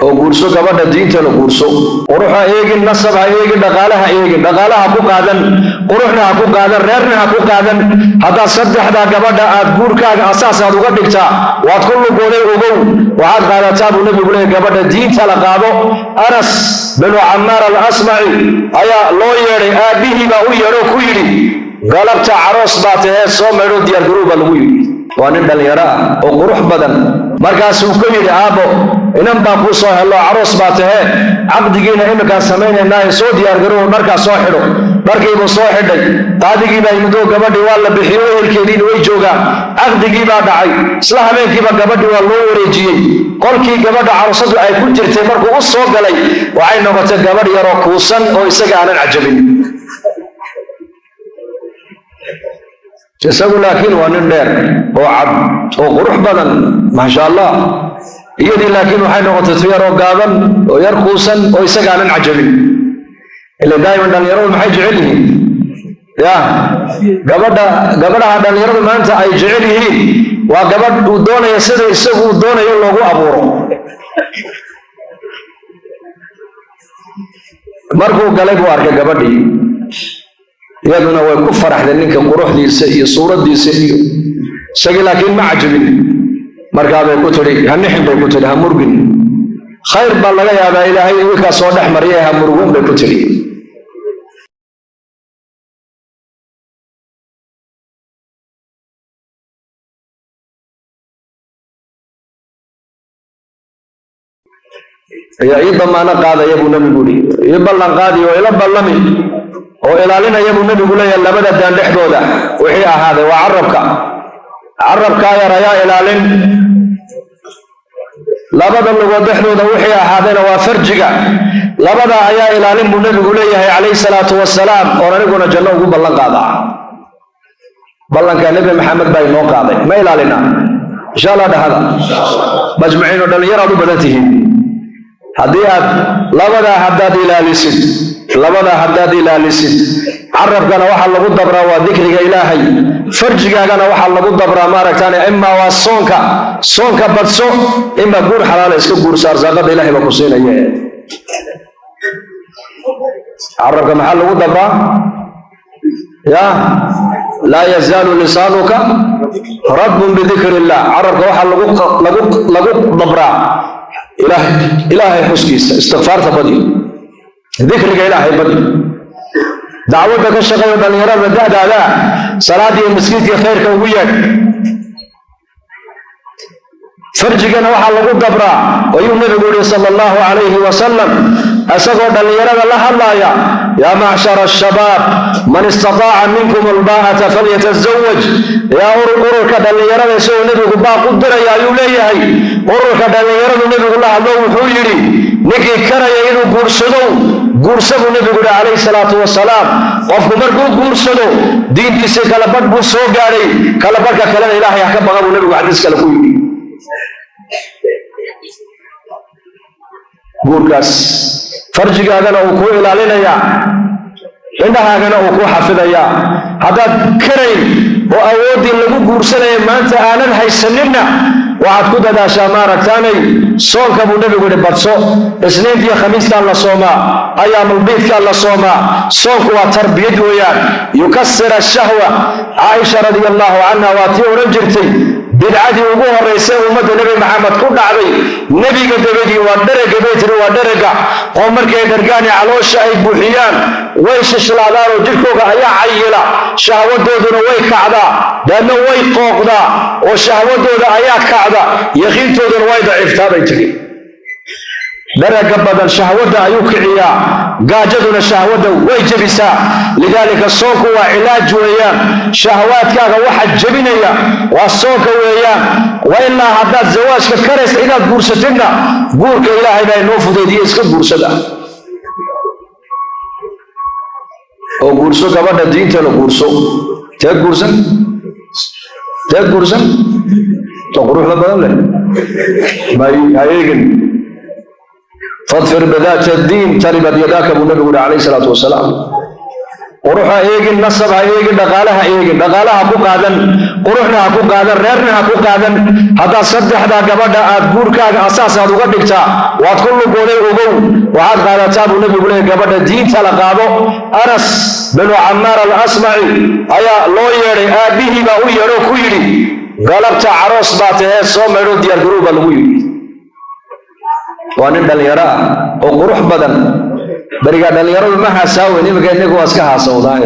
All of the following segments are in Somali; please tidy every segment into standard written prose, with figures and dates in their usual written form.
Oo guurso gabadha diintana guurso. Qurux ha eegin, nasab ha eegin, dhaqaale ha eegin. Dhaqaale ha ku qaadan, quruxna ha ku qaadan, reerna ha ku qaadan. Haddaad saddexdaa gabadha aad guurkaaga asaas aad uga dhigtaa, waad ku lugooday, ogow. Waxaad qaadataa buu Nebigu leeyahy gabadha diinta la qaado. Anas binu Camaar Al Asmaci ayaa loo yeedhay. Aabbihii baa u yeedho, ku yidhi: "Galabta caroos baa tahee, soo maydho, diyaargarow," baa lagu yidhi. Waa nin dhallinyaro ah oo qurux badan. Markaasuu ku yidhi: "Aabbo, inan baan kuu soo hello, caroos baa tahee, caqdigiina iminkaan samaynaynaaye, soo diyaargarow, dharkaa soo xidho." Dharkiibuu soo xidhay. Qaadigii baa yimid oo gabadhii waa la bixiyo, ehelkeediina way joogaan. Caqdigii baa dhacay. Isla habeenkiiba gabadhii waa loo wareejiyey. Qolkii gabadha caroosadu ay ku jirtay markuu u soo galay, waxay noqotay gabadh yaroo kuusan oo isaga aanan cajabin. Isagu laakiin waa nin dheer oo cad oo qurux badan, maasha Allah. Iyadii laakiin waxay noqotay tu yaroo gaaban oo yar kuusan oo isaga aanan cajabin. Ila daa'iman dhallinyaradu maxay jecel yihiin? Ya gabadha, gabadhaha dhallinyaradu maanta ay jecel yihiin waa gabadh uu doonaya sida isagu uu doonayo loogu abuuro. Markuu galay buu arkay gabadhii. Iyaduna way ku faraxday ninka quruxdiisa iyo suuraddiisa iyo isagii, laakiin ma cajabin. Markaabay ku tidhi: "Ha nixin," bay ku tidhi, "ha murgin, khayr baa laga yaabaa Ilaahay iminkaa soo dhex mariya, ha murugun," bay ku tidhi. Ayaa ii damaano qaadaya buu Nabigu yidhi, ii ballan qaadi oo ila ballami oo ilaalinaya buu Nabigu leeyahay labada daan dhexdooda wixii ahaaday. Waa carabka. Carabkaa yar ayaa ilaalin. Labada lugood dhexdooda wixii ahaadayna waa farjiga. Labada ayaa ilaalin buu Nabigu leeyahay calayhi salaatu wasalaam, oon aniguna janno ugu ballan qaadaa. Ballanka Nebi Maxamed baa inoo qaaday, ma ilaalinaa? Insha Allah dhahada majmuciin oo dhallinyaraad u badan tihiin. Haddii aad labadaa haddaad ilaalisid, labadaa haddaad ilaalisid, carabkana waxaa lagu dabraa waa dikriga Ilaahay, farjigaagana waxaa lagu dabraa maaragtaan imaa waa soonka, soonka badso, imaa guur xalaala iska guursa, arsaaqada Ilahay baa ku siinaya. Carabka maxaa lagu dabraa? Ya laa yazaalu lisaanuka radbun bidikri illah. Carabka waxaa lagu dabraa Ilaahay xuskiisa, istikfaarta badi, dikriga Ilaahay badi, dacwadda ka shaqeeyo. Dhallinyarada da'daada salaadiiyo maskiidkii khayrka ugu yeedh. Farjigana waxaa lagu dabraa, ayuu Nebigu yihi sala allahu calayhi wasalam isagoo dhallinyarada la hadlaaya: "Yaa macshara ashabaab, man istataaca minkum albaa'ata falyatazawaj." Yaa ururka dhallinyarada, isagoo Nebigu baaq u diraya ayuu leeyahay. Ururka dhallinyaradu Nebigu la hadlo, wuxuu yidhi: "Ninkii karaya inuu guursado, guursa," buu Nebigu yihi calayhi salaatu wasalaam. Qofku markuu guursado, diintiisii kala badh buu soo gaadhay, kala badhka kalena Ilaahay ha ka baqa buu Nebigu xadiis kale ku yidhi. Guurkaas farjigaagana uu kuu ilaalinayaa, indhahaagana uu kuu xafidayaa. Haddaad karayn oo awooddii lagu guursanaya maanta aanad haysaninna, waxaad ku dadaashaa maaragtaanay soonka buu Nebigu yihi, badso. Isniintiiyo khamiistaa la soomaa, ayaamulbiidkaa la soomaa. Soonku waa tarbiyad weeyaan, yukasir ashahwa. Caaisha radia allahu canha waa tii odhan jirtay: bidcadii ugu horraysay ummadda Nebi Maxamed ku dhacday nebiga dabadii waa dherega, bay tiri. Waa dherega oo markay dhargaani caloosha ay buuxiyaan, way shishlaadaan oo jidhkooga ayaa cayila, shahwadooduna way kacdaa, deedna way qooqdaa oo shahwadooda ayaa kacda, yaqiintooduna way daciiftaa, bay tiri. Dherega badan shahwadda ayuu kiciyaa, gaajaduna shahwadda way jebisaa. Lidaalika soonku waa cilaaj weeyaan. Shahwaadkaaga waxa jebinaya waa soonka weeyaan. Wa ilaa haddaad zawaajka karaysa inaad guursatidna, guurka Ilaahay baa inoo fudaydiye, iska guursada oo guurso gabadha diintana guurso. Teed guursan, teed guursan oo quruxda badan leh may ha eegin. Fadfir bidaata diin taribat yadaaka buu Nabigu yihi calayhi salaatu wasalaam. Qurux ha eegin, nasab ha eegin, dhaqaale ha eegin. Dhaqaale ha ku qaadan, quruxna ha ku qaadan, reerna ha ku qaadan. Haddaad saddexdaa gabadha aad guurkaaga asaas aad uga dhigtaa, waad ku lugooday, ogow. Waxaad qaadataa buu nebigu leeyay gabadha diinta la qaado. Anas binu Camaar Al Asmaci ayaa loo yeedhay. Aabbihii baa u yeedho, ku yidhi: "Galabta caroos baa tahee, soo maydho, diyaargarow," baa lagu yidhi. Waa nin dhallinyaro ah oo qurux badan. Berigaa dhallinyaradu ma haasaaweyn, iminka inagu waa iska haasawdaa.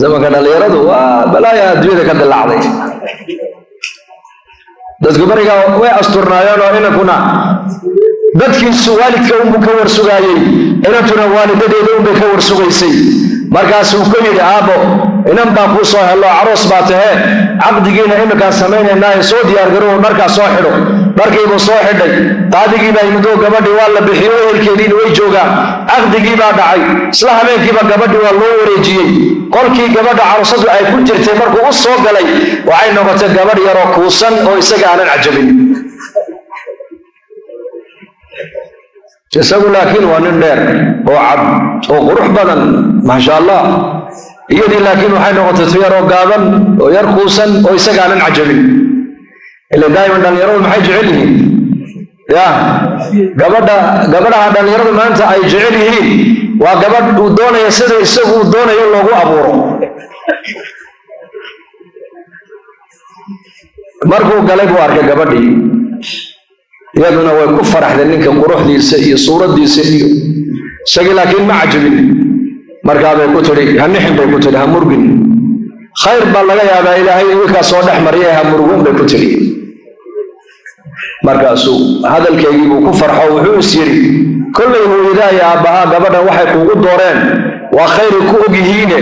Zamanka dhallinyaradu waa balaaya adduunyada ka dilaacday. Dadku berigaa way asturnaayeen oo inankuna dadkiisu waalidka unbuu ka warsugaayey, inantuna waalidadeeda unbay ka warsugaysay. Markaasuu ku yidhi: "Aabbo, inan baa kuu soo hello, caroos baa tahee, caqdigiina iminkaan samaynaynaaye, soo diyaargarow, dharkaa soo xidho." Dharkiibuu soo xidhay. Qaadigii baa yimid oo gabadhii waa la bixiyo, ehelkeediina way joogaan. Caqdigii baa dhacay. Isla habeenkiiba gabadhii waa loo wareejiyey. Qolkii gabadha caruusadu ay ku jirtay markuu u soo galay, waxay noqotay gabadh yaroo kuusan oo isaga aanan cajabin. Isagu laakiin waa nin dheer oo cad oo qurux badan, maasha Allah. Iyadii laakiin waxay noqotay tu yaroo gaaban oo yar kuusan oo isaga aanan cajabin. Ila daa'iman dhallinyaradu maxay jecel yihiin? Ya gabadha, gabadhaha dhallinyaradu maanta ay jecel yihiin waa gabadh uu doonaya sida isagu uu doonayo loogu abuuro. Markuu galay buu arkay gabadhii. Iyaduna way ku faraxday ninka quruxdiisa iyo suuraddiisa iyo isagii, laakiin ma cajabin. Markaabay ku tidhi: "Ha nixin," bay ku tidhi, "ha murgin, khayr baa laga yaabaa Ilaahay iminkaa soo dhex mariya, ha murgun," bay ku tidhi. Markaasuu hadalkeygii buu ku farxo. Wuxuu is yidhi: "Kollay hooyadaa iyo aabbahaa gabadhan waxay kuugu dooreen waa khayri ku og yihiine.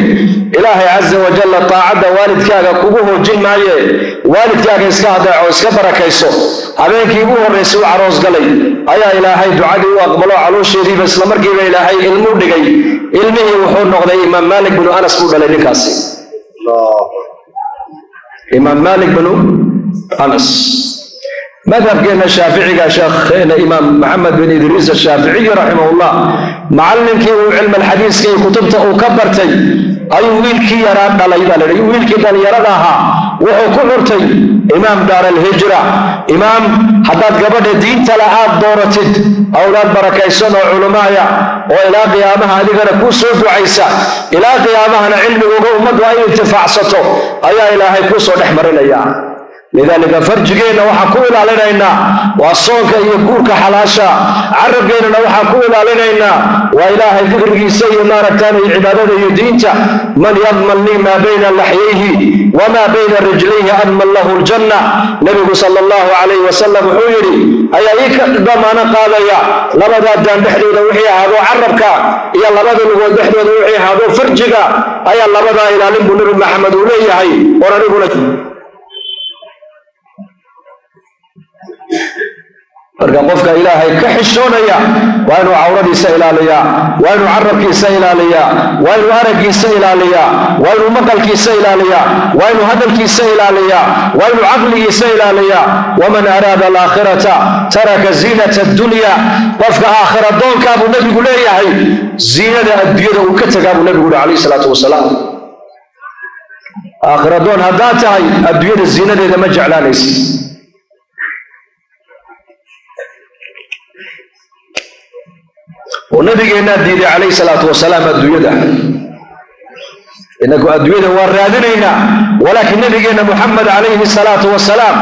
Ilaahay casa wajalla taacadda waalidkaaga kugu hoojin maaye, waalidkaaga iska adeeco, iska barakayso." Habeenkii ugu horraysay u caroos galay ayaa Ilaahay ducadii u aqbalo. Caloosheediiba islamarkiiba Ilaahay ilmuu dhigay. Ilmihii wuxuu noqday Imaam Maalik binu Anas buu dhalay ninkaasi, Imaam Maalik binu Anas. Madhabkeenna Shaaficiga, sheekheena Imaam Maxamed bin Idriis Ashaaficiyi raximahullah, macallinkii uu cilmalxadiiska iyo kutubta uu ka bartay ayuu wiilkii yaraa dhalay baa la yidhi. Wiilkii dhallinyarada ahaa wuxuu ku xurtay imaam daar alhijra. Imaam, haddaad gabadha diintale aad dooratid, awlaad barakaysan oo culamaaya oo ilaa qiyaamaha adigana kuu soo ducaysa, ilaa qiyaamahana cilmigooga ummaddu ay intifaacsato ayaa Ilaahay kuu soo dhex marinaya. Lidaalika farjigeenna waxaan ku ilaalinaynaa waa soonka iyo guurka xalaasha. Carabkeennana waxaan ku ilaalinaynaa waa Ilaahay dikrigiisa iyo maaragtaan iyo cibaadada iyo diinta. "Man yadman lii maa bayna laxyayhi wamaa bayna rijlayhi adman lahu ljanna," Nebigu sala allahu calayhi wasalam wuxuu yidhi, ayaa ii ka damaano qaadaya labadaa daan dhexdooda wixii ahaado carabka iyo labada lugood dhexdooda wixii ahaado farjiga ayaa labadaa ilaalin buu Nebi Maxamed uu leeyahay oon aniguna. Marka qofka Ilaahay ka xishoonaya waa inuu cawradiisa ilaaliyaa, waa inuu carabkiisa ilaaliyaa, waa inuu araggiisa ilaaliyaa, waa inuu maqalkiisa ilaaliyaa, waa inuu hadalkiisa ilaaliyaa, waa inuu caqligiisa ilaaliyaa. "Waman araada alaakhirata taraka ziinata addunya." Qofka aakhira doonkaa buu Nebigu leeyahay, ziinada adduunyada uu ka tagaa buu Nebigu yihi calayhi salaatu wasalaam. Aakhira doon haddaad tahay, adduunyada ziinadeeda ma jeclaanaysid. Oo nabigeennaa diiday calayhi salaatu wasalaam adduunyada. Inagu adduunyada waa raadinaynaa, walaakiin nabigeenna Muxamed calayhi salaatu wasalaam,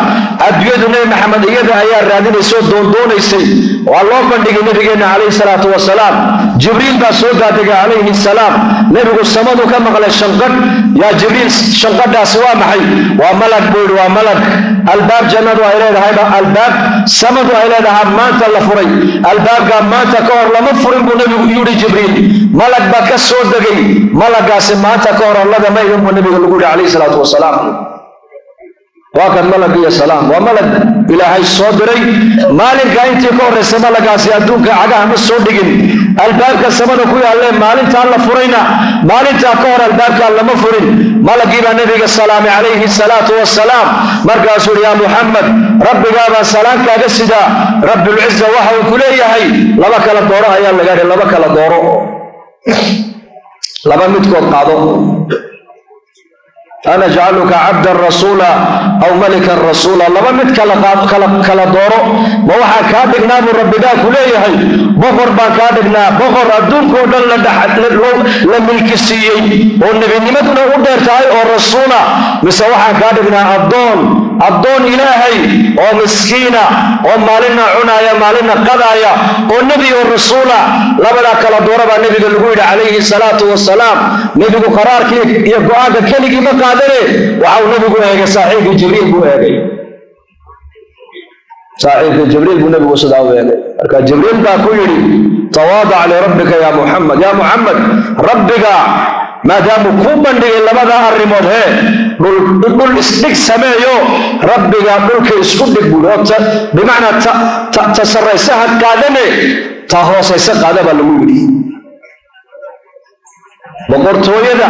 adduunyadu Nebi Maxamed iyada ayaa raadinaysa oo doondoonaysay. Waa loo bandhigay nabigeenna calayhi salaatu wasalaam. Jibriil baa soo daadegay calayhi salaam. Nebigu samadu ka maqlay shanqadh. "Yaa Jibriil, shanqadhaasi waa maxay?" "Waa malag," buu yidhi. "Waa malag. Albaab jannadu ay leedahayba, albaab samadu ay leedahay maanta la furay. Albaabkaa maanta ka hor lama furin," buu nebigu yidhi Jibriil. "Malag baa ka soo degay. Malagaasi maanta ka hor allada ma idan," buu nebiga lagu yidhi calayhi salaatu wasalaam. Waa kan malag iyo salaam, waa malag Ilaahay soo diray. Maalinka intii ka horraysa malagaasi adduunka cagaha ma soo dhigin. Albaabka samada ku yaallee maalintaa la furayna, maalintaa ka hor albaabkaa lama furin. Malagii baa nebiga salaamay calayhi salaatu wasalaam. Markaasuu yidhi: "Yaa Muxamed, rabbigaabaa salaan kaaga sidaa. Rabbilciza waxa uu ku leeyahay laba kala dooro ayaa laga yidhi, laba kala dooro." Laba midkood qaado: anajcaluka cabdan rasuula aw malikan rasuula. Laba mid kala dooro. Ma waxaa kaa dhignaa buu rabbigaa ku leeyahay, boqor baan kaa dhignaa, boqor adduunkao dhan la milki siiyey oo nebinimaduna u dheer tahay oo rasuula, mise waxaan kaa dhignaa addoon, addoon ilaahay oo miskiina oo maalinna cunaaya, maalinna qadaaya, oo nebi oo rasuula? Labadaa kala doora baa nebiga lagu yidhi calayhi salaatu wasalaam. Nebigu qaraarkii iyo go-aanka keligii ma qaadane, waxa uu nebigu eegay saaxiibkii Jibriil buu eegay. Saaxiibkii Jibriil buu nebigu sidaa u eegay. Marka Jibriil baa ku yidhi: tawaadac lirabbika ya Muxamed, ya Muxamed, rabbiga maadaamuu kuu bandhigay labadaa arrimood, hee, dhul isdhig sameeyo, rabbiga dhulka isku dhig buuri, oo bimacnaa ta sarraysa ha qaadane, ta hoosaysa qaada baa lagu yidhi. Boqortooyada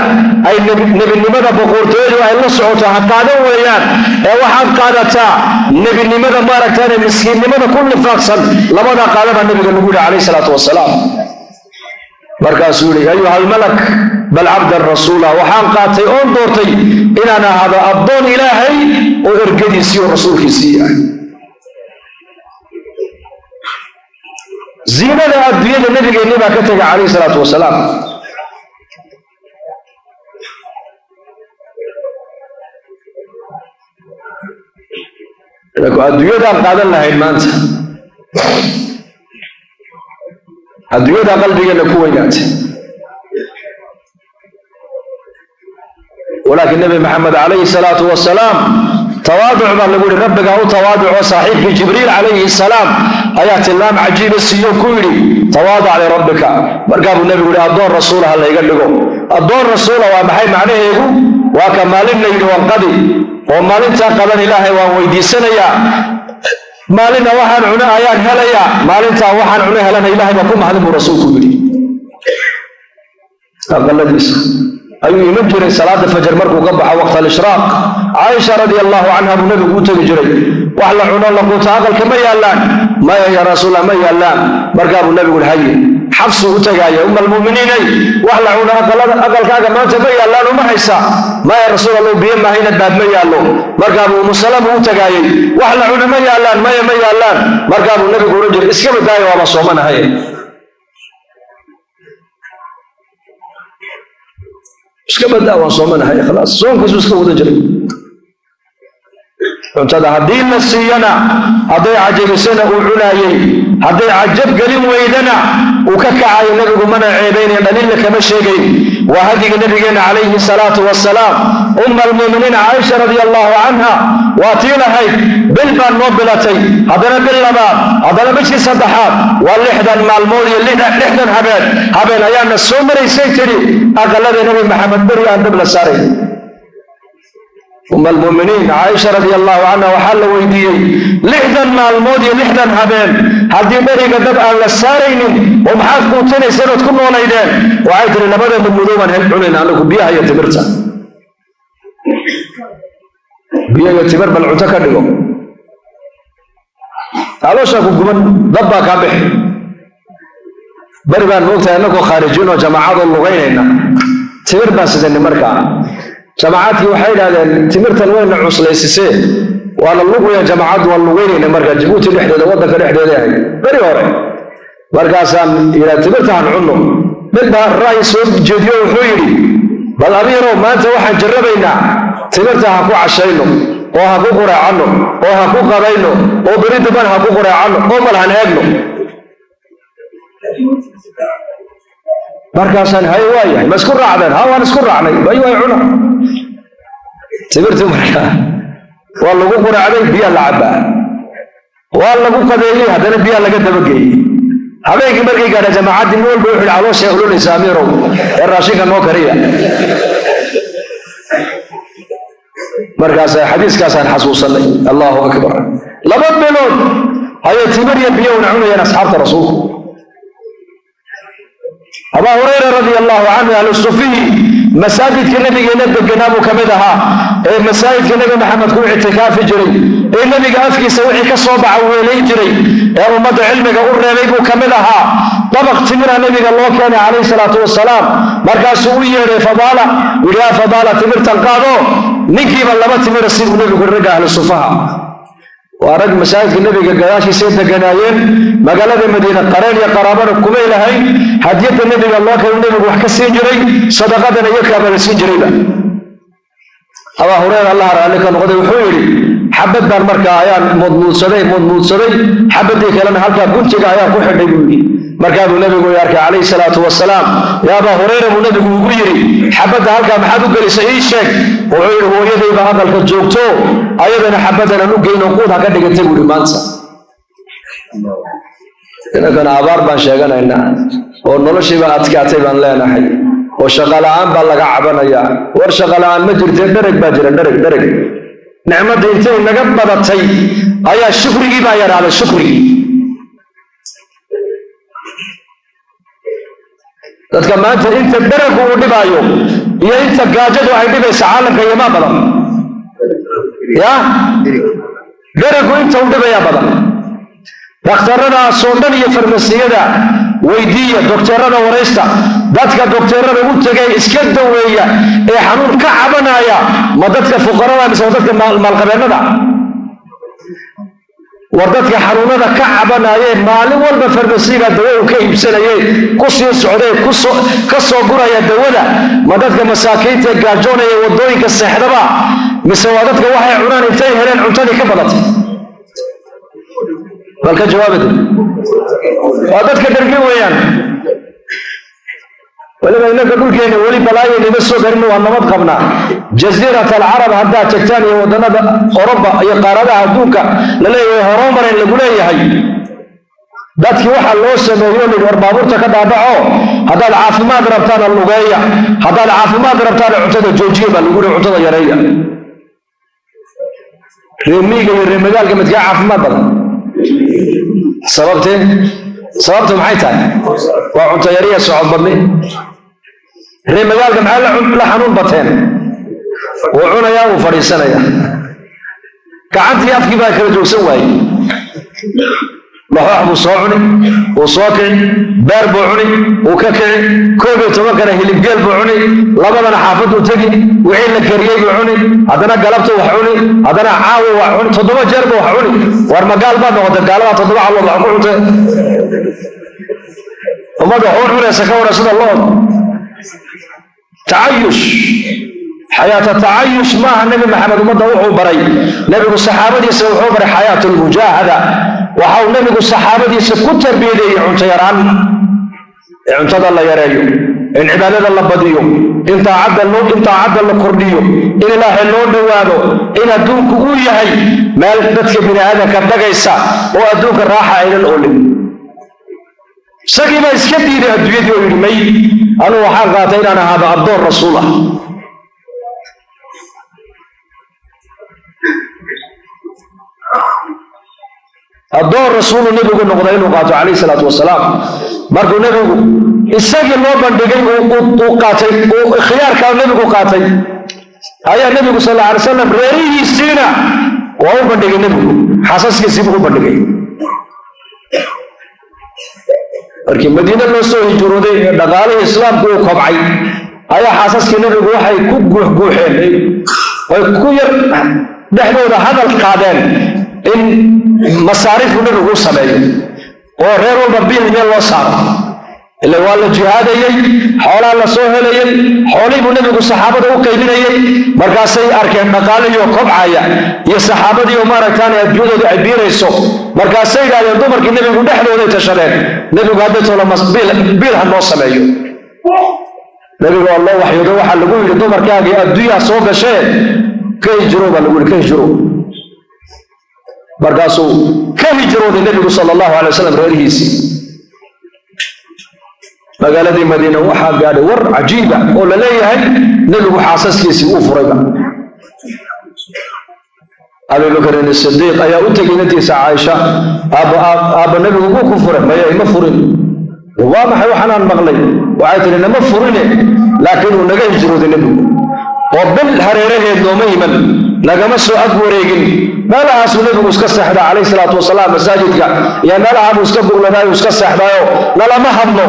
ay nebinimada, boqortooyadu ay la socoto ha qaadan weeyaan, ee waxaad qaadataa nebinimada, maaragtaane, miskiinnimada ku lifaaqsan. Labadaa qaada baa nebiga lagu yidhi calayhi salaatu wasalaam. Markaasuu yihi: ayuha almalak, bal cabdan rasuula. Waxaan qaatay oon doortay inaan ahaado addoon ilaahay oo ergadiisii oo rasuulkiisii ah. Ziinada adduunyada nabigeenni baa ka tegay calayhi salaatu wasalaam. Adduunyadaan qaadan lahayn maanta, adduunyadaa qalbigeenna ku weynaatay, walaakiin Nebi Maxamed calayhi salaatu wasalaam tawaaduc baa lagu yihi, rabbigaa u tawaaduco. Saaxiibkii Jibriil calayhi salaam ayaa tilmaam cajiiba siiyo, ku yidhi: tawaadac lirabbika. Markaa buu nebigu yihi: addoon rasuula ha layga dhigo. Addoon rasuula waa maxay macnaheegu? Waa ka maalin la yidhi waan qadi, oo maalintaa qadan ilaahay waan weydiisanayaa, maalinna waxaan cuno ayaan helayaa, maalintaa waxaan cuno helana ilaahay baa ku mahadin buu rasuulku yidhi. Aqaladiisa ayuu iman jiray salaada fajar markuu ka baxo, waqt alishraaq. Caaisha radia allahu canha buu nebigu u tegi jiray. Wax la cuno la quuto aqalka ma yaallaan? Maya, ya rasuulallah, ma yaallaan. Markaa buu nebigu haye, Xafsuu u tagaaya: uma almu'miniinay, wax la cuno aqalkaaga maanta ma yaallaan, uma haysa? Maya, rasuul Allah, biyo maahayna baad ma yaallo. Markaabuu Umu Salama u tagaayay: wax la cuno ma yaallaan? Maya, ma yaallaan. Markaabuu nebigu ohan jiray: iskaba daaya, waaba soomanahay. Iska badaa, waan soomanahay. Khalaas, soonkiisu iska wada jiray. Cuntada haddii la siiyana, hadday cajabisana uu cunaayey, hadday cajab gelin weydana uu ka kacayo. Nebigu mana ceebaynayn, dhaliilna kama sheegayn. Waa hadyigii nabigeenna calayhi salaatu wasalaam. Umma almu'miniin Caaisha radia allahu canha waa tii lahayd: bil baan noo bilatay, haddana bil labaad, haddana bishii saddexaad, waa 60 maalmood iyo 60 habeen ayaana soo maraysay, tidhi, aqalada Nebi Maxamed beri aan dab la saaray. Uma almu'miniin Caaisha radia allahu canha waxaa la weydiiyey: 60 maalmood iyo 60 habeen haddii beriga dab aan la saaraynin, oo maxaad quutinayseen ood ku noolaydeen? Waxay tihi: labada mudmudow baan cunayna anagu, biyaha iyo timirta. Biyo iyo timir bal cunto ka dhigo, calooshaa ku guban, dab baa kaa bixi. Beri baan moogtahay annagoo khaarijiin oo jamaacadoo lugaynayna, timir baan sidanay. Markaa jamacaadkii waxay idhahdeen: timirtan wayna cuslaysisee, waa la lugaya. Jamaacaddu waan lugaynayna markaa, Jabuuti dhexdeeda, waddanka dhexdeeda ahayd beri hore. Markaasaan yidhaa: timirta han cunno. Mid baa ra'yi soo jeediyo, wuxuu yidhi: bal amiirow, maanta waxaan jarrabaynaa timirta ha ku cashayno, oo ha ku qureecanno, oo ha ku qadayno, oo beri damban ha ku qureecanno, oo mal han eegno. Markaasaan hay waa yahay, ma isku raacdeen? Ha, waan isku raacnay. Bay way cuna timirtii. Markaa waa lagu quraacday, biyaa la cabbaa, waa lagu qadeeyey, haddana biyaa laga dabageeyey. Habeenkii markay gaadha jamaacaddii, nin walba wuxuu yidhi: calooshay ololaysa amiirow, ee raashinka noo kariya. Markaas xadiiskaasaan xasuusanay. Allahu akbar, 2 bilood ayay timir iyo biyo una cunayeen asxaabta rasuulku. Abaa Hurayra radia allahu canhu, ahlu sufihi, masaajidka nabigeena deganaa buu ka mid ahaa, ee masaajidka Nebi Maxamed ku ictikaafi jiray, ee nebiga afkiisa wixii ka soo baxa weelayn jiray, ee ummadda cilmiga u reebay buu ka mid ahaa. Dabaq timiraa nabiga loo keenay calayhi salaatu wasalaam. Markaasuu u yeedhay Fadaala, yidhi: "Yaa Fadaala, timirtan qaado." Ninkiiba laba timira siduu nebigu. Ragga ahlu sufaha waa rag masaajidka nebiga gadaashiisay deganaayeen magaalada Madiina. Qareen iyo qaraabana kumay lahayn. Hadiyadda nebiga loo keeno nebigu wax ka siin jiray, sadaqadana iyakaaba la siin jirayba. Abaa Hureyra, Allah raalli ka noqday, wuxuu yidhi: "Xabad baan markaa ayaan muudmuudsaday, muudmuudsaday, xabadii kalena halkaa guntiga ayaan ku xidhay," buu yidhi. Markaa buu nebigu i arkay calayhi salaatu wasalaam. "Yaa Abaa Hureyra," buu nebigu ugu yidhi, "xabadda halkaa maxaad u gelisay? Ii sheeg." Wuxuu yidhi: "Hooyadayba aqalka joogto, ayadana xabaddanan u geyno, quud ha ka dhigatay," buu yidhi. Maanta inankana abaar baan sheeganaynaa oo noloshiiba adkaatay baan leenahay oo shaqola'aan baa laga cabanayaa. War, shaqola'aan ma jirtee, dhereg baa jira, dhereg, dhereg. Nicmadda intay naga badatay ayaa shukrigii baa yaraaday, shukrigii. Dadka maanta inta dheregu uu dhibaayo iyo inta gaajadu ay dhibaysa caalamka iyomaa badan. Ya dheregu inta uu dhibayaa badan. Dhakhtaradaasoo dhan iyo farmasiyada weydiiya, dokteerada waraysta. Dadka dokteerada u tegay iska daweeya ee xanuun ka cabanaya, ma dadka fuqarada mise waa dadka maalqabeennada? War, dadka xanuunada ka cabanayee maalin walba farmasiga dawo uu ka iibsanaye ku sii socday ka soo guraya dawada, ma dadka masaakiinta ee gaajoonaya waddooyinka seexdaba, mise waa dadka waxay cunaan intay heleen cuntadii ka badatay? Bal ka jawaabade. Waa dadka dherge weeyaan. Weliba innaka dhulkeena weli balaayaynama soo garin, waa nabad qabnaa. Jasiirat Alcarab haddaad tagtaan iyo wadannada Oroba iyo qaaradaha adduunka la leeyahay horumaren lagu leeyahay, dadkii waxaa loo sameeyo layidhi: "War, baabuurta ka dhaadhaco, haddaad caafimaad rabtaana lugeeya, haddaad caafimaad rabtaana cuntada joojiya," baa lagu yihi, "cuntada yareeya." Reemiiga iyo reemagaalka midkaa caafimaad badan? Sababtee? Sababtu maxay tahay? Waa cunto yariya, socod badni. Reemagaalka maxay la xanuun bateen? Wuu cunayaa, wuu fadhiisanaya, gacantii afkii baa kala joogsan waayey. Laxoox buu soo cuni, wuu soo kici, beer buu cuni, wuu ka kici, 11-kana hilibgeel buu cuni, 2-dana xaafaduu tegi, wixii la kariyey buu cuni, haddana galabtu wax cuni, haddana caawi wax cuni, 7 jeer buu wax cuni. War, ma gaal baad noqotay? Gaaladaa 7 calood wax ku cuntay. Ummadda waxu cunaysa ka waran sida lood. Tacayush, xayaata tacayush maaha. Nebi Maxamed ummadda wuxuu baray, nebigu saxaabadiisa wuxuu baray xayaat lmujaahada. Waxa uu nebigu saxaabadiisa ku tarbiyadeeyey cunto yaraan, in cuntada la yareeyo, in cibaadada la badiyo, in taacadda la kordhiyo, in Ilaahay loo dhowaado, in adduunku uu yahay meel dadka bini aadamka dhagaysa oo adduunka raaxa aynan oolin. Isagii baa iska diiday adduunyadii oo yidhi: "May, anugu waxaan qaatay inaan ahaado addoon rasuul ah." Addoon rasuulu nebigu noqday inuu qaato calayhi salaatu wasalaam. Markuu nebigu isagii loo bandhigay, uu qaatay, uu khiyaarkaa nebigu qaatay, ayaa nebigu sal alla alay wasalam reerihiisiina waa u bandhigay. Nebigu xaasaskiisiibuu u bandhigay. Markii Madiine loo soo hijrooday ee dhaqaalihii islaamku uu kobcay, ayaa xaasaskii nebigu waxay ku guuxguuxeen, ay ku yar dhexdooda hadal qaadeen in masaariifku nebigu u sameeyo oo reer walba biil meel loo saaro. Ila waa la jihaadayey, xoolaa la soo helayey, xoolihii buu nebigu saxaabada u qaybinayey. Markaasay arkeen dhaqaalihii kobcaya iyo saxaabadii oo maaragtaan adduunyadoodu ay biirayso. Markaasay yidhahdeen dumarkii nebigu dhexdooday tashadeen: "Nebigu hadday tolo biil ha noo sameeyo." Nebigu waa loo waxyoodo, waxaa lagu yidhi: "Dumarkaagii adduunyaa soo gashee, ka hijro," baa lagu yidhi, "ka hijro." Markaasuu ka hijrooday nebigu sala allahu alay wasalam reerihiisii. Magaaladii Madiina waxaa gaadhay war cajiiba oo la leeyahay nebigu xaasaskiisii uu furayba. Abibakrin Sidiiq ayaa u tegay inantiisa Caaisha: "Aabba, nebigu wuu ku furay." "Maya, ima furin. Waa maxay waxaanaan maqlay?" Waxay tihi: "Nama furine, laakiin uu naga hijrooday nebigu oo bil hareeraheed nooma iman, nagama soo ag wareegin." Meelahaasuu nebigu iska seexdaa calayhi salaatu wasalaam, masaajidka iyo meelahaabuu iska gurladaayo, iska seexdaayo, nalama hadlo.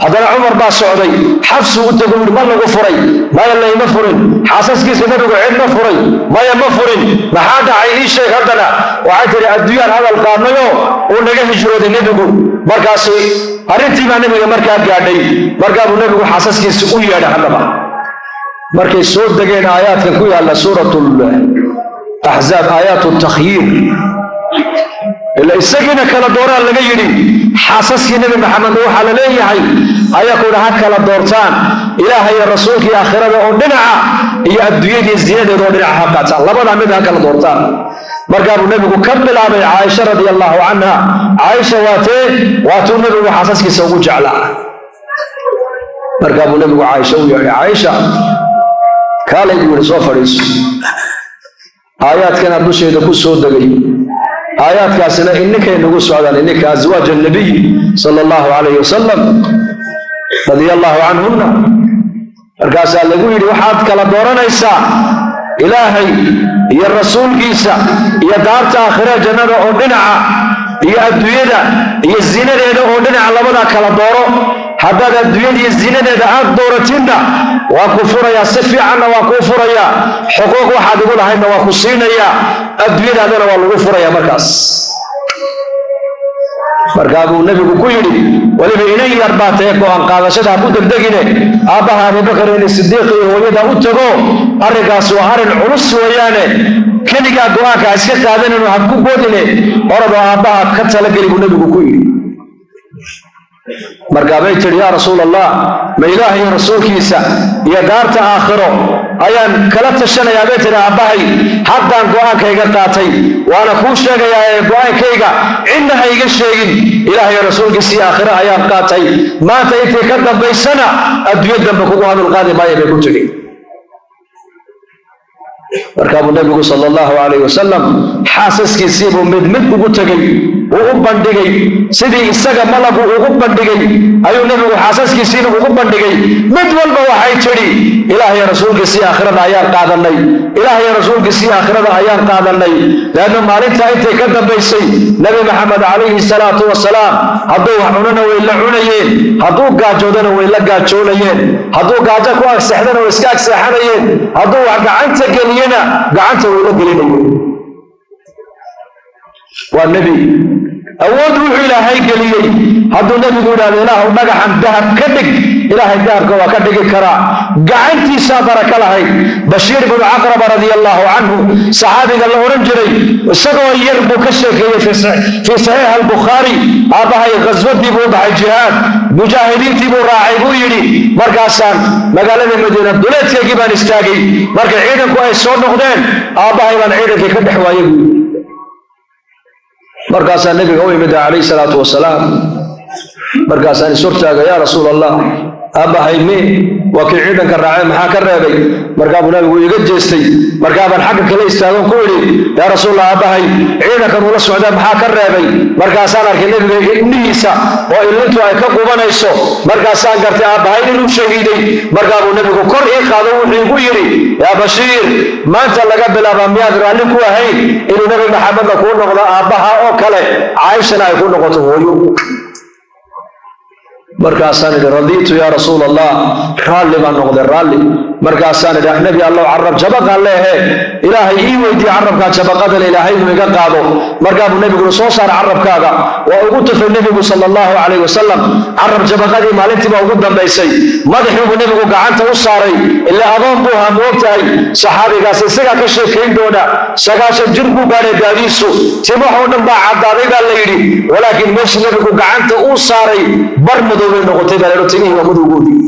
Haddana Cumar baa socday, Xafsuu u tego, yidhi: "Ma lagu furay?" "Maya, layma furin." Xaasaskiisa nebigu cid ma furay? "Maya, ma furin." "Maxaa dhacay? Ii sheeg." Haddana waxay tihi: "Adduunyaan hadal qaadnayo, uu naga hijrooday nebigu." Markaasi arrintii baa nebiga markaa gaadhay. Markaabuu nebigu xaasaskiisa u yeedhay. Haddaba markay soo degeen aayaadkan ku yaalla suurat Axzaab, aayaat takhyiir, ila isagiina kala dooraan laga yidhi, xaasaskii Nebi Maxamedna waxaa la leeyahay ayakuuna ha kala doortaan, Ilaahay iyo rasuulkii aakhirada oo dhinaca iyo adduunyadii zinadeeda oo dhinaca ha qaataan, labadaa mid ha kala doortaan. Markaabuu nebigu ka bilaabay Caaisha radia allahu canha. Caaisha waatee? Waatuu nebigu xaasaskiisa ugu jeclaa. Markaabuu nebigu Caaisha u yeedhay. "Caaisha, kaalay," buu yidhi, "soo fadhiiso. Aayaadkana dusheeda ku soo degay, aayaadkaasina ininkay nagu socdaan, ininka aswaaj annabiy sala allahu calayhi wasalam, radia allahu canhunna. Markaasaa lagu yidhi waxaad kala dooranaysaa Ilaahay iyo rasuulkiisa iyo daarta aakhira jannada oo dhinaca iyo adduunyada iyo zinadeeda oo dhinaca, labadaa kala dooro. Haddaad adduunyada iyo zinadeeda aad dooratinna, waa ku furayaa, si fiicanna waa kuu furayaa, xuquuq waxaad igu lahaydna waa ku siinayaa, adduunyadaadana waa lagu furayaa." Markaas markaa buu nebigu ku yidhi: "Weliba inan yar baa tahe, go'aan qaadashada ha ku degdegine, aabbaha Abubakar in Sidiiq iyo hooyada u tago. Arrinkaas waa arrin culus weeyaane, keligaa go'aanka ha iska qaadanino, ha ku boodine, oradoo aabbaha ka talageli," buu nebigu ku yidhi. Markaa bay tidhi: "Yaa Rasuul Allah, ma Ilaah iyo rasuulkiisa iyo daarta aakhiro ayaan kala tashanayaa?" bay tidhi. "Aabbahay, haddaan go'aankayga qaatay, waana kuu sheegayaa ee go'aankayga cidna ha iga sheegin. Ilaah iyo rasuulkiisa iyo aakhiro ayaan qaatay. Maanta intii ka dambaysana adduunyo dambe kugu hadal qaadi maayo," bay ku tidhi. Markaa buu nebigu sala allahu calayh wasalam xaasaskiisiibuu mid mid ugu tegey, uu u bandhigay. Sidii isaga malagu ugu bandhigay ayuu nebigu xaasaskiisiina ugu bandhigay. Mid walba waxay tidhi: "Ilaah iyo rasuulkiisii aakhirada ayaan qaadanay, Ilaah iyo rasuulkiisii aakhirada ayaan qaadanay." Leanna maalintaa intay ka dambaysay Nebi Maxamed calayhi salaatu wasalaam hadduu wax cunana way la cunayeen, hadduu gaajoodana way la gaajoonayeen, hadduu gaajo ku agseexdana way iska agseexanayeen, hadduu wax gacanta geliyena gacanta way la gelinayeen. Waa nebi awood wuxuu Ilaahay geliyey. Hadduu nebigu yidhahdo: "Ilaahu, dhagaxan dahab ka dhig," Ilaahay dahabka waa ka dhigi karaa. Gacantiisaa baraka lahayd. Bashiir binu Caqraba radia allahu canhu, saxaabiga la odhan jiray, isagoo yar buu ka sheekeeyey fii saxiix Albukhaari: "Aabbahay khaswadii buu baxay, jihaad, mujaahidiintii buu raacay," buu yidhi. "Markaasaan magaalada Madiina duleedkeygii baan istaagay. Markay ciidanku ay soo noqdeen, aabbahay baan ciidankii ka dhex waayay," buu yidhi. "Markaasaa nebiga u imid calayhi salaatu wasalaam. Markaasaan ishortaaga: 'Yaa Rasuul Allah, aabbahay me? Waa kii ciidanka raacay, maxaa ka reebay?' Markaabuu nabigu iga jeestay. Markaabaan xagga kale istaagon ku idhi: 'Yaa Rasuulallah, aabbahay ciidankan ula socdaa, maxaa ka reebay?' Markaasaan arkay nebiga indhihiisa oo illintu ay ka qubanayso. Markaasaan gartay aabbahay inuu shahiiday. Markaabuu nebigu kor ii qaado, wuxuu igu yidhi: 'Yaa Bashiir, maanta laga bilaabaa miyaad raalli ku ahayn inuu Nebi Maxamedna kuu noqdo aabbaha oo kale, Caaishana ay ku noqoto hooyo?' Markaasaan idhi: Radiitu yaa Rasuul Allah, raalli baan noqday, raalli.' Markaasaan idhi: Nebi Allow, carab jabaqaan leehe, Ilaahay ii weydiiye carabkaa jabaqadale Ilaahay inuu iga qaado." Markaabuu nebiguna soo saara carabkaaga, waa ugu tufay nebigu sala allahu calayh wasalam. Carab jabaqadii maalintiibaa ugu dambaysay. Madaxiibuu nebigu gacanta u saaray, ilaa adoon buu ahaa, moogtahay. Saxaabigaas isagaa ka sheekayn doona. 90 jir buu gaadhay daadiisu, timahoo dhan baa caddaaday baa la yidhi, walaakiin meeshii nebigu gacanta uu saaray bar madow bay noqotay baa la yidhi, timihii waa madowgoodii.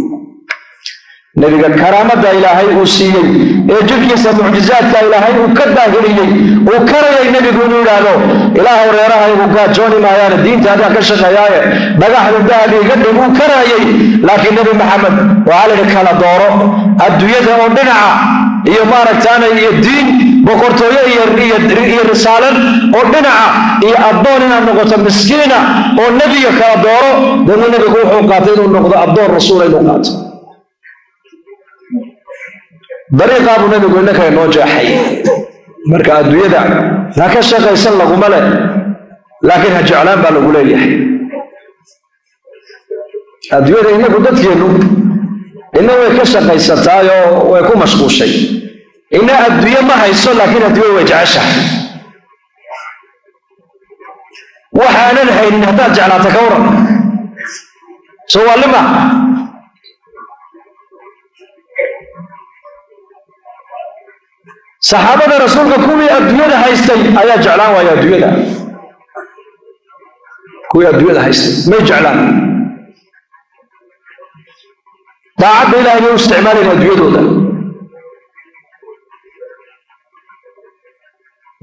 Nebiga karaamada Ilaahay uu siiyey ee jirkiisa mucjizaadka Ilaahay uu ka daahiriyey, uu karayay nebigu inuu yidhaahdo: "Ilaahow, reerahaygu gaajooni maayaane, diinta adaan ka shaqeeyaaye, dhagaxda dahabi iga dhig," uu karayay. Laakiin Nebi Maxamed waxaa la yidhi: "Kala dooro adduunyada oo dhinaca iyo maaragtaana iyo diin, boqortooyo iyo risaalad oo dhinaca, iyo addoon inaad noqoto miskiina oo nebiga, kala dooro." Deedna nebigu wuxuu qaatay inuu noqdo addoon rasuula inuu qaato. Dariiqaa buu nebigu innaka inoo jeexay. Marka adduunyada Ha ka shaqaysan laguma leh, laakiin ha jeclaan baa lagu leeyahay. Adduunyada innagu dadkeennu inna way ka shaqaysataayoo way ku mashquushay, inna adduunye ma hayso laakiin adduunya way jeceshahay. Waxaanan haynin haddaad jeclaata ka waran, soo waalima. Saxaabada rasuulka kuwii adduunyada haystay ayaa jeclaan waaya adduunyada, kuwii adduunyada haystay may jeclaan, daacadda ilahay bay u isticmaalayn adduunyadooda.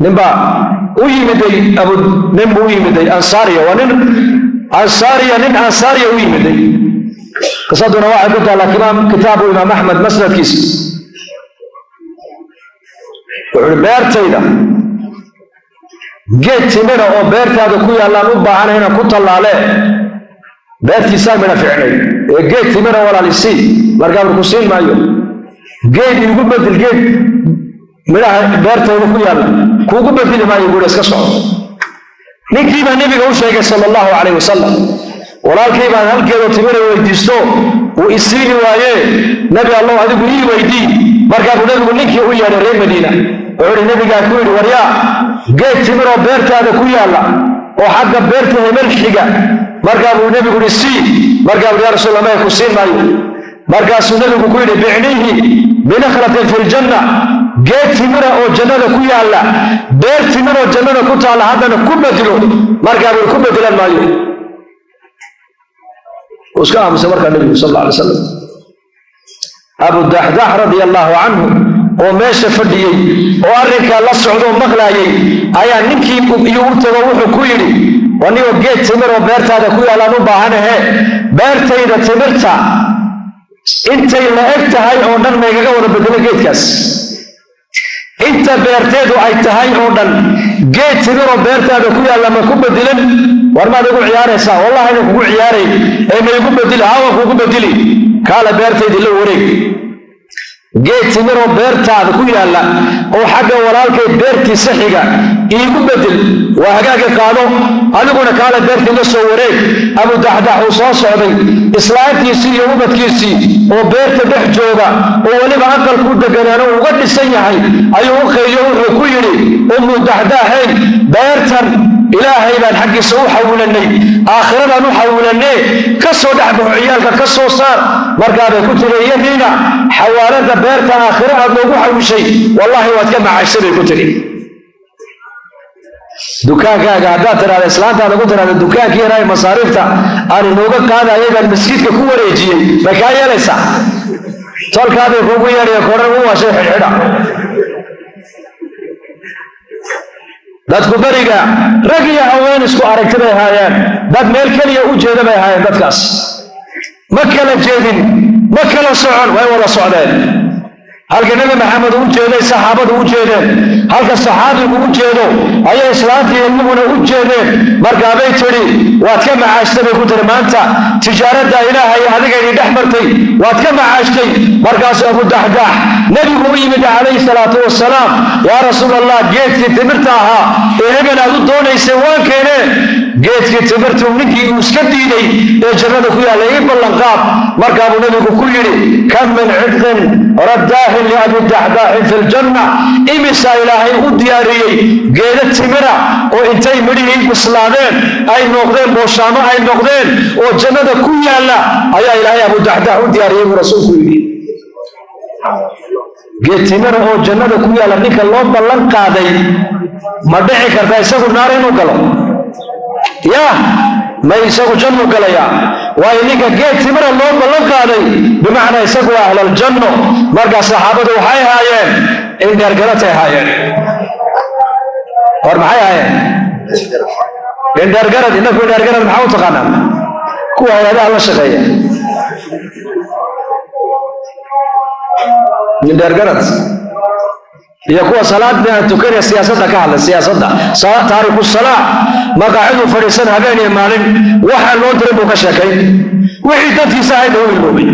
Ninbaa u yimiday, abu nin buu u yimiday ansaariya, waa nin ansaariya, nin ansaariya u yimiday. Qisaduna waxay ku taallaa kitaabu imaam Axmed masnadkiisa. Wuxuu uhi beertayda geed timira oo beertaada ku yaallaan u baahanay inaan ku tallaalee, beertiisaa midha ficnay ee geed timira walaalisii. Markaa ku siin maayo, geed iigu bedel, geed midhaha beertayda ku yaalla kuugu bedeli maayo buuri, iska soco. Ninkii baa nebiga u sheegay sala allahu calayh wasalam, walaalkay baan halkeedoo timira weydiisto uu isiini waaye, nebi allow adigu ii weydii. Markaabuu nebigu ninkii u yeedhay reer Madiina, wuxuu ihi nebigaa ku yidhi, waryaa geed timiroo beertaada ku yaalla oo xagga beerta hebel xiga. Markaa buu nebigu yidhi sii. Markaa buu ya rasuul Allah ku siin maayo. Markaasuu nebigu ku yidhi bicniihi binakhlatin fi ljanna, geed timira oo jannada ku yaalla, beer timiroo jannada ku taalla haddana ku bedelo. Markaa buu ku bedelan maayo. Uu iska aamusay markaa nebigu sal alla alay wasalam. Abu Daxdax radia allahu canhu oo meesha fadhiyey oo arrinkaa la socdoo maqlaayay ayaa ninkii iyo u tago, wuxuu ku yidhi anigoo geed timir oo beertaada ku yaallaan u baahanahe, beertayda timirta intay la eg tahay oo dhan maygaga wada bedelo geedkaas, inta beerteedu ay tahay oo dhan geed timiroo beertaada ku yaalla ma ku bedelan? War maad igu ciyaaraysaa? Wallahi ina kugu ciyaaray ee ma igu bedeli? Hawa kugu bedeli, kaala beertaydi la wareeg. Geed timiroo beertaada ku yaalla oo xagga walaalkay beertiisa xiga iigu bedel. Waa hagaaga, qaado adiguna, kaala beertii la soo wareeg. Abu Daxdax uu soo socday, islaantiisii iyo ubadkiisii oo beerta dhex jooga oo weliba aqalku deganaano uga dhisan yahay ayuu u qayliyo, wuxuu ku yidhi Ummu Daxdaaxey, beertan ilaahay baan xaggiisa u xawilanay, aakhiradaan u xawilanee, ka soo dhex baxo, ciyaalka ka soo saar. Markaabay ku tiri iyadiina, xawaalada beerta aakhiro aad noogu xawishay wallaahi waad ka macayshay bay ku tiri. Dukaankaaga haddaad tidhahda, islaantaada ku tidhahda dukaankii yaraa masaariifta aan inooga qaadayay baan masjidka ku wareejiyey, may kaa yeelaysaa? Tolkaabay kuugu yeedhaya koran u waashay xidhxidha. Dadku beriga rag iyo haween isku aragti bay haayeen, dad meel keliya u jeeda bay haayeen. Dadkaas ma kala jeedin, ma kala socon, way wada socdeen. Halka nebi Maxamed u jeeday saxaabadu u jeedeen, halka saxaabigu u jeedo ayay islaantii ilmuhuna u jeedeen. Markaabay tidhi waad ka macaashtay bay ku tiri, maanta tijaaradda ilaahay adiga idin dhex martay waad ka macaashtay. Markaasuu Abu Daxdaax nebigu u yimid calayhi salaatu wasalaam, yaa rasuul allah, geedkii timirta ahaa ee hebel aad u doonaysay waan keenee, geedkii timirtuu ninkii uu iska diiday ee jannada ku yaallay ii ballanqaad. Markaabuu nebigu ku yidhi kam min cidqin raddaahin liabi daxdaaxin fi ljanna, imisaa ilaahay u diyaariyey geeda timira oo intay midhihii bislaadeen ay noqdeen booshaamo ay noqdeen oo jannada ku yaalla ayaa ilaahay Abu Daxdaax u diyaariyey buu rasuulku yidhi. Geed timira oo jannada ku yaalla ninka loo ballan qaaday, ma dhici karta isagu naar inuu galo? Yah, may, isagu jannuu galayaa, waayo ninka geed timira loo ballan qaaday bimacnaa isagu waa ahlaljanno. Markaa saxaabadu waxay haayeen indheergaratay haayeen. War maxay haayeen indheergarad? Innaku indheergarad maxaa u taqaanaa? Kuwa hay-adaha la shaqeeya indheergarad iyo kuwa salaadna aan tukanaya siyaasadda ka hadla, siyaasadda taariku salaa maqaaciduu fadhiisan habeen iyo maalin, waxaan loo dirin buu ka sheekay, wixii dadkiisa ahayd u iloobay.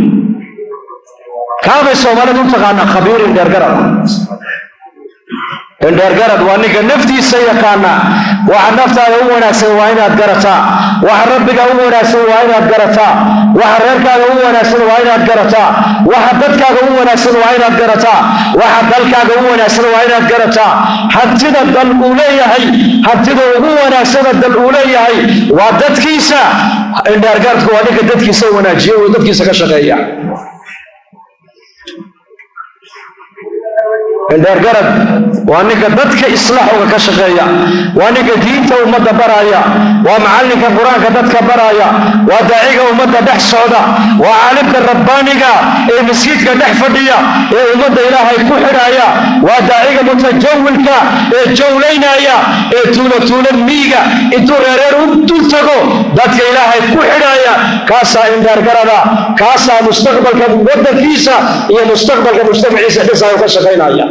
Kaabay soomaalidu u taqaanaa khabiir indheergarad. Indheergarad waa ninka naftiisa yaqaana. Waxa naftaada u wanaagsan waa inaad garataa, waxa rabbiga u wanaagsan waa inaad garataa, waxa reerkaaga u wanaagsan waa inaad garataa, waxa dadkaaga u wanaagsan waa inaad garataa, waxa dalkaaga u wanaagsan waa inaad garataa. Hantida dal uu leeyahay, hantida ugu wanaagsana dal uu leeyahay waa dadkiisa. Indheergaradku waa ninka dadkiisa wanaajiya oo dadkiisa ka shaqeeya. Indheergarad waa ninka dadka islaaxooga ka shaqeeya, waa ninka diinta ummadda baraya, waa macallinka qur-aanka dadka baraya, waa daaciga ummadda dhex socda, waa caalimka rabbaaniga ee masjidka dhex fadhiya ee ummadda ilaahay ku xidhaya, waa daaciga mutajawilka ee jawlaynaya ee tuulo tuulo miyiga intuu reereer u dul tago dadka ilaahay ku xidhaya. Kaasaa indheergarada, kaasaa mustaqbalka waddankiisa iyo mustaqbalka mujtamaciisa dhisaayo ka shaqaynaya.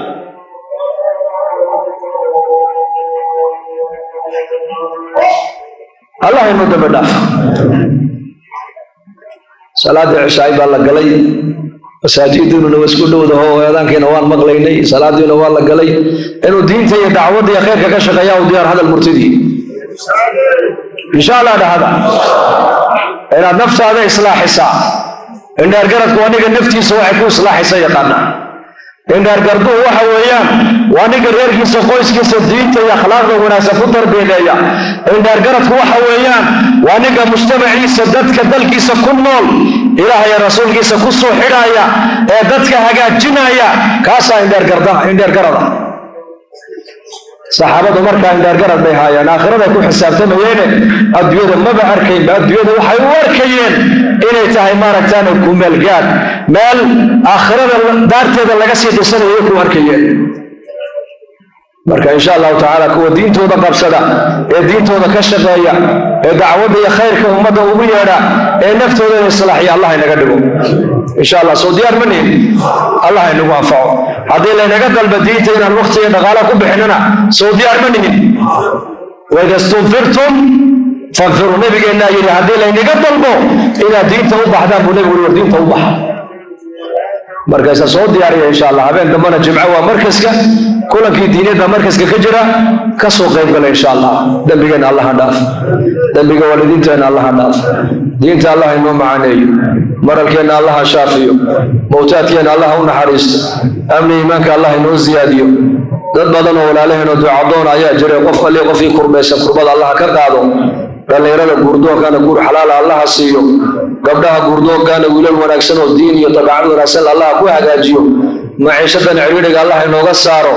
Allah inuu dambi dhaaf. Salaadii cishaay baa la galay, masaajidununa waa isku dhowdaho, eedaankiina waan maqlaynay, salaadiina waa la galay. Inuu diinta iyo dacwadda iyo khayrka ka shaqeeya u diyaar hadal murtidii insha Allah dhahada inaad naftaada islaaxisaa. Indheergaradku waa ninka naftiisa waxay ku islaaxaysa yaqaana. Indheergarduhu waxa weeyaan waa ninka reerkiisa, qoyskiisa diinta iyo akhlaaqda wanaagsan ku tarbiyadeeya. Indheergaradku waxa weeyaan waa ninka mujtamaciisa, dadka dalkiisa ku nool ilaahay rasuulkiisa ku soo xidhaya ee dadka hagaajinaya, kaasaa indheergarada. Saxaabadu markaa indheergarad bay haayeen, aakhiraday ku xisaabtamayeene adduunyada maba arkaynba. Adduunyada waxay u arkayeen inay tahay maaragtaane kumeelgaad, meel aakhirada daarteeda laga sii dhisanayo ku arkayeen. Marka insha allahu tacaala kuwa diintooda qabsada ee diintooda ka shaqeeya ee dacwadda iyo khayrka ummadda ugu yeedha ee naftoodana islaaxiya allah inaga dhigo insha allah. Soo diyaar ma nihin? Allah inagu anfaco. Haddii laynaga dalba diinta inaan waqti iyo dhaqaala ku bixinana, soo diyaar ma nihin? Waida stunfirtum fanfiru, nabigeennaa yidhi haddii laynaga dalbo inaad diinta u baxdaan buu nabigu war diinta u baxa. Markaasa soo diyaariya insha allah. Habeen dambana jimco waa markaska kulankii diiniyadda markaska ka jira, ka soo qayb gala insha allah. Dembigeenna allaha dhaaf, dembiga waalidiinteenna allaha dhaaf, diinta allah inoo macaaneeyo, maralkeenna allaha shaafiyo, mowtaadkeenna allaha u naxariisto, amni iimaanka allah inoo siyaadiyo. Dad badan oo walaalaheenoo ducadoon ayaa jiray, qof alli qofkii kurbaysan kurbada allaha ka qaado. Dhallinyarada guurdoonkana guur xalaala allaha siiyo, gabdhaha guurdoonkana wiilal wanaagsan oo diin iyo dabeecad wanaagsan allaha ku hagaajiyo, maciishadan cidhiidhiga allah inooga saaro,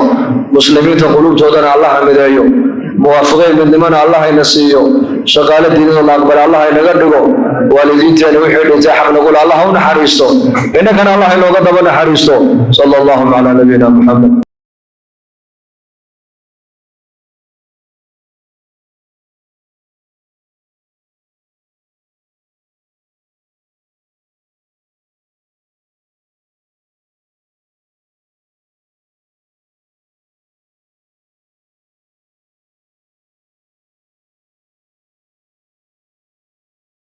muslimiinta quluubtoodana allaha mideeyo, muwaafiqiin midnimona allah ina siiyo, shaqaale diinadoo la aqbala allah inaga dhigo, waalidiinteena wixii dhintay xaq nagula allah u naxariisto, innagana allah inooga daba naxariisto. Sala allahuma calaa nabiyina Muxamed.